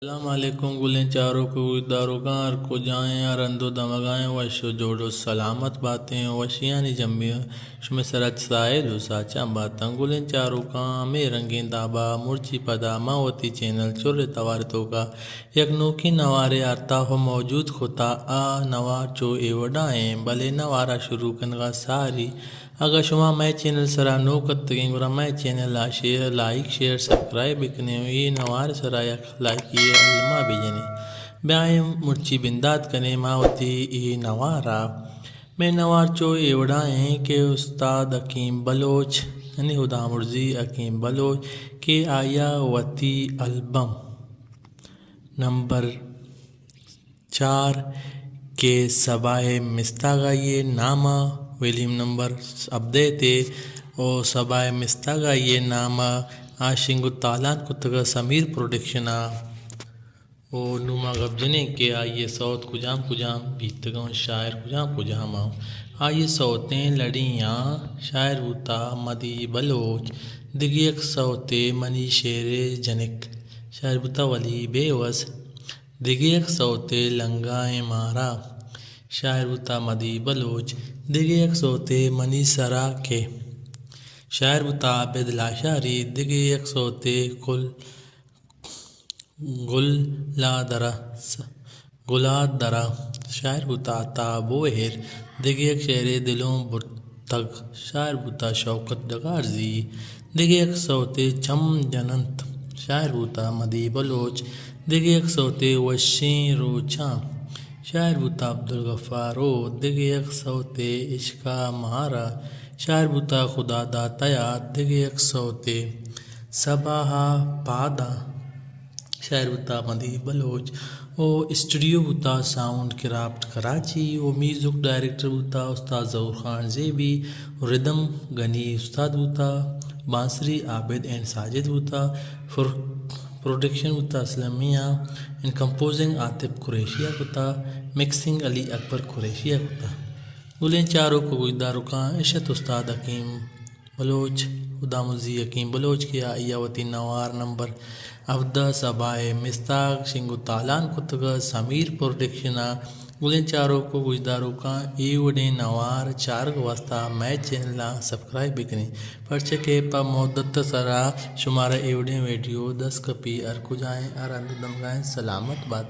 السلام علیکم گلیں چاروک و گوشداروکاں، ہر کجائیں، ہر ہند و دمگائیں، وش و جوڑ و سلامت باتیں، وشیانی جمبی شمے سرا ساہیل و ساچاں باتاں۔ گلیں چاروکاں، ہمے رنگیں دابا مرچی پدا ما وتی چینل چر توار توکا یک نوکیں نوارے آرتا و موجود کتا۔ آ نوار چو اے وڑا ایں، بلے نوارا شروع کنگا ساری اگاں شما مئے چینل سرا نوک اتگیں، گڑا مئے چینل ء شیئر، لائک، شیئر، سبسکرائب بکنیں و اے نوار سرا یک لائکی الما بجنیں۔ بیائیں مرچی بندات کنیں ما وتی اے نوارا۔ مئے نوار چو اے وڑا ایں کہ استاد حکیم بلوچ، یعنی ہدامرزی حکیم بلوچ، کہ آیا وتی البم نمبر چار کہ صبا ء مستاگ آئی ء نام ء، ویلیم نمبر ہبدہ تے، او صبا ء مستاگ آئی ء نام ء آ شنگ و تالان کتگ سمیر پروڈکشن ء۔ او نوں ما گپ جنیں کہ آئی ء سوت کجام کجام بیتگ انت، شاعر کجام کجام انت۔ آئی ء سوتیں لڑیاں شاعر بوتا مدی بلوچ، دگہ یک سوتے منی شعر ء جنک، شاعر بوتا ولی بیوس۔ دگہ یک سوتے لنگائیں مارا، شاعر بوتا مدی بلوچ۔ دگہ یک سوتے منی سرا کہ، شاعر بوتا عابد لاشاری۔ دگہ یک سوتے کل گل لا درا س-، گلاد درا، شاعر بوتا عطا بوہر۔ دگہ یک شعرے دلوں برتگ، شاعر بوتا شوکت ڈگارزی۔ دگہ یک سوتے چم جننت، شاعر بوتا مدی بلوچ۔ دگہ یک سوتے وشیں روچاں، شاعر بوتا عبدالغفار۔ او دگہ یک سوتے عشقا مارا، شاعر بوتا خدا داتیا۔ دگہ یک سوتے صباہا پادا، شاعر بوتا مدی بلوچ۔ او اسٹوڈیو بوتا ساؤنڈ کرافٹ کراچی۔ او میوزک ڈائریکٹر بوتا استاد ظہور خان زیبی۔ ردم گنی استاد بوتا۔ بانسری عابد اینڈ ساجد بوتا۔ پر-، پروڈکشن بوتا اسلم میاں۔ اینڈ کمپوزنگ عاطف قریشی ء کتا۔ مکسنگ علی اکبر قریشی ء کتا۔ گلیں چاروک و گوشداروکاں، اش ات استاد حکیم بلوچ، ہدامرزی حکیم بلوچ کہ آئی ء وتی نوار نمبر ہبدہ صبا ء مستاگ شنگ و تالان کتگ سمیر پروڈکشن ء۔ گلیں چاروک و گوشداروکاں، اے وڑیں نوار چارگ واستا مئے چینل ء سبسکرائب بکنیں، پرچہ کہ پہ مدت ء سرا شمارا اے وڑیں ویڈیو دست کپی۔ ہر کجائیں، ہر ہند و دمگائیں، سلامت بات۔